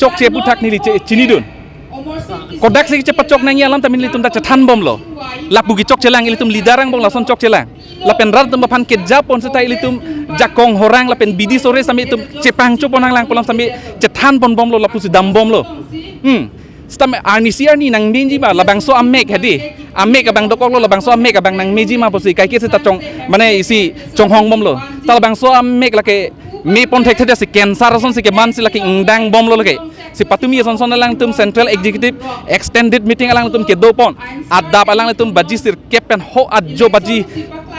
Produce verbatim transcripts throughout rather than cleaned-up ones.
chokche aputhak neli che-, chinidun. Kodak si chepachok nangji alam ta nelitum ta chethan bomlo. Lapu kechokche lang, ilitum leader angbong lason chokche lang. Lapen rat atum aphan kejapon seta ilitum jakong horang lapen bidi sore sami itum chepangchopon nanglang pu alam sami chethanpon bomlo, lapusi dam bomlo. Hmm. Seta arnisi arni nangmeji ma, labangso amek hedi. Amek abang dokoklo, labangso amek abang nangmeji ma pusi kaike seta chong, mane isi chonghong bomlo. Ta labangso amek lake mepon thekthedetsi cancer asonsi kemansi lake ingdang bomlo lake. Si patumi asonson alangtum Central Executive Extended Meeting alangtum kedopon. Adap alangtum baji sirkep pen ho ajo baji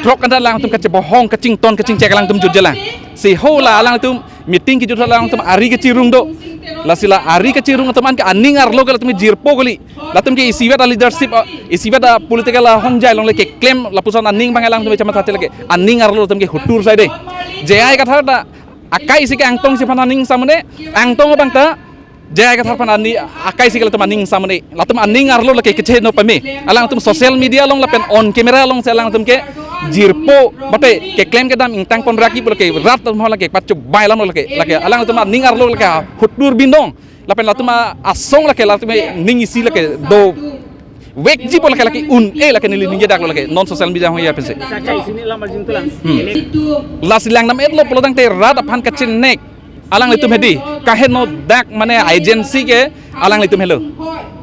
throk anta alangtum kachebohong, kachington, kachingchek alangtum jutjelang. Si ho la alangtum meeting kejut alangtum ari kachirung do. Lasi la ari kachirung atum an ke aning arlo ke latum jirpo kali. Latum ke isivet a-leadership, ah, isivet a-political ahongjai along le keklem lapuson aning abang alangtum chamatha te lake. Aning arlo latum ke hutur sai dei. J I Kathar ta akai si ke Angtong si aphan aning samune, Angtong abang ta J I Kathar aphan ani akai si ke latum aning samune. Latum aning arlo lake kecheno pame. Alangtum social media along lapen on camera alongsi alangtum ke jirpo, mate keklem kedam ingtangpon raki pu lake rat atum lake pachu bai alam lake. Lake alangtum aning arlo lake hutur bindong. Lapen latum a-, asong lake latum ning isi lake dovekji pu lake lake un-e lake neli ningje daklo lake non social media ahong ya pensi. Sacha isi neli lam arjung tulang. Hmm. Lasi lang nam etlo pulo tangte rat aphan kachinek alanglitum hedi, kaheno dak mane agency ke alanglitum helo.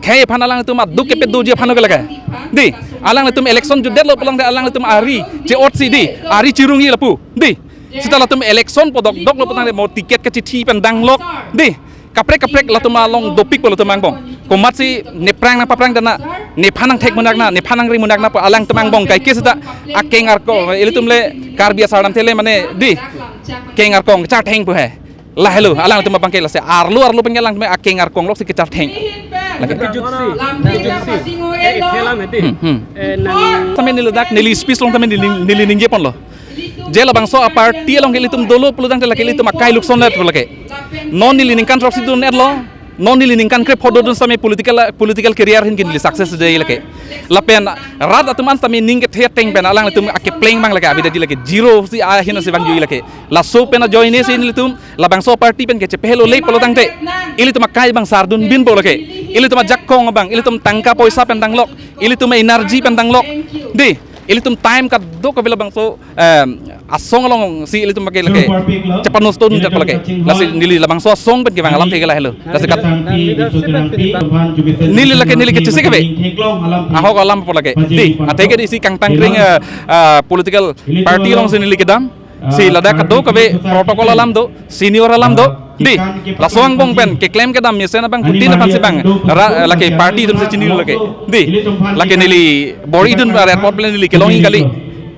Khei aphan alanglitum aduk kepedoji aphan lo ke lake. Dei, alanglitum election jutdetlo pulo tangte alanglitum ari che-otsi dei, ari chirungji lapu. Dei, seta latum election po dokdoklo pulo tangte mo ticket kachithi pen danglok. Dei, kaprek kaprek latum along dopik pu latum angbong. Komatsi nephrang nangpaprang dana, nephan nangthek munak na, nephan nangri munak na pu alangtum angbong kaike seta akeng arkong, ilitum le Karbi asar namthe le mane dei, keng arkong kachartheng pu he. Lahelo, alangtum abang ke lasi arlo arlo pen ke alangtum akeng arkong loksi kachartheng. Lake. Kejutsi, kejutsi. Eh, ithelam hedi. Hmm, hmm. Eh, nang Tame neli dak, neli speech along tame neli, neli ningjeponlo. Je labangso a-party along ke ilitum dolo pulo tangte lake ilitum akai lukson let pulo lake. Non neli ningkan throksi dun etlo. Non neli ningkan krepho dodun sami political, political career ahin ke neli success dei lake. Lapen rat atum an sami ning kethe ateng pen alanglitum akepleng abang lake abida di lake zero si ahin si abang jui lake. Laso pen ajoine si nelitum labangso party pen kechepehelo le pulo tangte ilitum akai abang sardun binpo lake. Ilitum ajakong abang, ilitum tangka poisa pen danglok, ilitum energy pen danglok. Dei, ilitum time kadokave labangso, em, asong alongsi ilitum abang ke lake chepanosto dunjak lake. Lasi neli labangso asong pen kevang alamthe ke lahelo. Lasi kat neli lake neli kechesik ave. Ahok alam po lake. Dei, athe ke dei isi kangtang kring, eh, eh, political party alongsi neli kedam. Si ladak kadokave protocol alam do, senior alam do. Dei, laso angbong pen keklem kedam mesen abang kutin aphan si abang ra-, lake party atum si chinilo lake. Dei, lake neli bor-idun ba airport pen neli kelongji kali.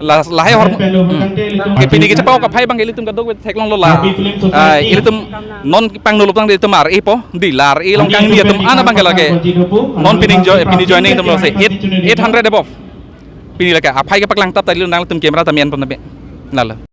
La, lahai hor. Hmm. Ke pini kechepao kaphai abang ke ilitum kadokave theklonglo la. Ah, ilitum non pangno lo tangte ilitum ar-e po. Dei, la ar-e along kangni atum an abang ke lake. Non pini jo-, pini joining atumlo si eight, eight hundred above. Pini lake aphai kepaklang tap ta ilitum nangtum camera ta menpon tame. Lalo.